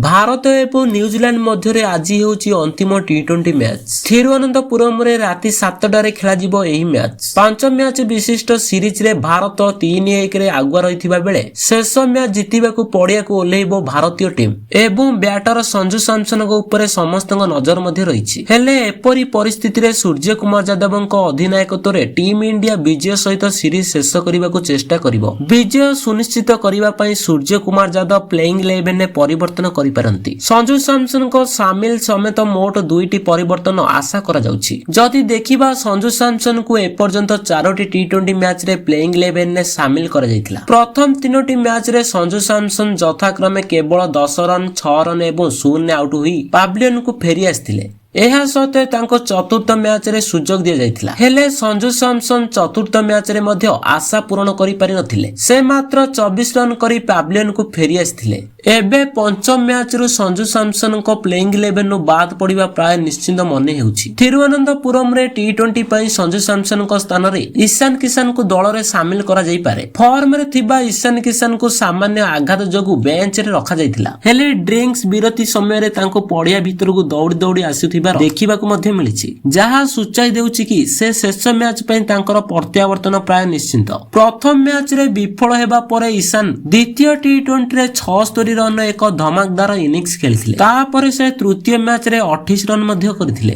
ଭାରତ ଏବଂ ନ୍ୟୁଜିଲାଣ୍ଡ ମଧ୍ୟରେ ଆଜି ହେଉଛି ଅନ୍ତିମ ଟି-20 ମ୍ୟାଚ୍। ଥିରୁଅନନ୍ତପୁରମରେ ରାତି 7ଟାରେ ଖେଳାଯିବ ଏହି ମ୍ୟାଚ୍। ପାଞ୍ଚ ମ୍ୟାଚ୍ ବିଶିଷ୍ଟ ସିରିଜରେ ଭାରତ 3-1ରେ ଆଗୁଆ ରହିଥିବା ବେଳେ ଶେଷ ମ୍ୟାଚ୍ ଜିତିବାକୁ ପଡ଼ିଆକୁ ଓହ୍ଲାଇବ ଭାରତୀୟ ଟିମ୍ ଏବଂ ବ୍ୟାଟର ସଞ୍ଜୁ ସାମସନଙ୍କ ଉପରେ ସମସ୍ତଙ୍କ ନଜର ମଧ୍ୟ ରହିଛି। ହେଲେ ଏପରି ପରିସ୍ଥିତିରେ ସୂର୍ଯ୍ୟ କୁମାର ଯାଦବଙ୍କ ଅଧିନାୟକତ୍ୱରେ ଟିମ୍ ଇଣ୍ଡିଆ ବିଜୟ ସହିତ ସିରିଜ ଶେଷ କରିବାକୁ ଚେଷ୍ଟା କରିବ। ବିଜୟ ସୁନିଶ୍ଚିତ କରିବା ପାଇଁ ସୂର୍ଯ୍ୟ କୁମାର ଯାଦବ ପ୍ଲେଇଂ ଇଲେଭେନରେ ପରିବର୍ତ୍ତନ କରିପାରନ୍ତି। ସଞ୍ଜୁ ସାମସନଙ୍କ ସାମିଲ ସମେତ ମୋଟ ଦୁଇଟି ପରିବର୍ତ୍ତନ ଆଶା କରାଯାଉଛି। ଯଦି ଦେଖିବା, ସଞ୍ଜୁ ସାମସନଙ୍କୁ ଏପର୍ଯ୍ୟନ୍ତ ଚାରୋଟି ଟି-20 ମ୍ୟାଚରେ ପ୍ଲେଇଂ ଇଲେଭେନରେ ସାମିଲ କରାଯାଇଥିଲା। ପ୍ରଥମ ତିନୋଟି ମ୍ୟାଚରେ ସଞ୍ଜୁ ସାମସନ ଯଥାକ୍ରମେ କେବଳ 10 ରନ୍, 6 ରନ୍ ଏବଂ 0 ଆଉଟ ହୋଇ ପାଭିଲିୟନକୁ ଫେରି ଆସିଥିଲେ। ଏହା ସତ୍ତ୍ୱେ ତାଙ୍କୁ ଚତୁର୍ଥ ମ୍ୟାଚରେ ସୁଯୋଗ ଦିଆଯାଇଥିଲା। ହେଲେ ସଞ୍ଜୁ ସାମସନ ଚତୁର୍ଥ ମ୍ୟାଚରେ ମଧ୍ୟ ଆଶା ପୂରଣ କରିପାରିନଥିଲେ। ସେ ମାତ୍ର 24 ରନ୍ କରି ପାଭିଲିୟନକୁ ଫେରି ଆସିଥିଲେ। ଏବେ ପଞ୍ଚମ ମ୍ୟାଚରୁ ସଞ୍ଜୁ ସାମସନଙ୍କ ପ୍ଲେଇଂ ଇଲେଭେନରୁ ବାଦ ପଡ଼ିବା ପ୍ରାୟ ନିଶ୍ଚିତ ମନେ ହେଉଛି। ଥିରୁଅନନ୍ତପୁରମରେ ଟି-20 ପାଇଁ ସଞ୍ଜୁ ସାମସନଙ୍କ ସ୍ଥାନରେ ଈଶାନ କିଶାନଙ୍କୁ ଦଳରେ ସାମିଲ କରାଯାଇପାରେ। ଫର୍ମରେ ଥିବା ଈଶାନ କିଶାନଙ୍କୁ ସାମାନ୍ୟ ଆଘାତ ଯୋଗୁଁ ବେଞ୍ଚରେ ରଖାଯାଇଥିଲା। ହେଲେ ଡ୍ରିଙ୍କ୍ସ ବିରତି ସମୟରେ ତାଙ୍କୁ ପଡ଼ିଆ ଭିତରକୁ ଦୌଡ଼ି ଦୌଡ଼ି ଆସୁଥିବାର ଦେଖିବାକୁ ମଧ୍ୟ ମିଳିଛି, ଯାହା ସୂଚାଇ ଦେଉଛି କି ସେ ଶେଷ ମ୍ୟାଚ୍ ପାଇଁ ତାଙ୍କର ପ୍ରତ୍ୟାବର୍ତ୍ତନ ପ୍ରାୟ ନିଶ୍ଚିତ। ପ୍ରଥମ ମ୍ୟାଚରେ ବିଫଳ ହେବା ପରେ ଈଶାନ ଦ୍ୱିତୀୟ ଟି-20ରେ 76 ରନ୍ର ଏକ ଧମାକଦାର ଇନିଂସ ଖେଳିଥିଲେ। ତାପରେ ସେ ତୃତୀୟ ମ୍ୟାଚରେ 28 ରନ୍ ମଧ୍ୟ କରିଥିଲେ।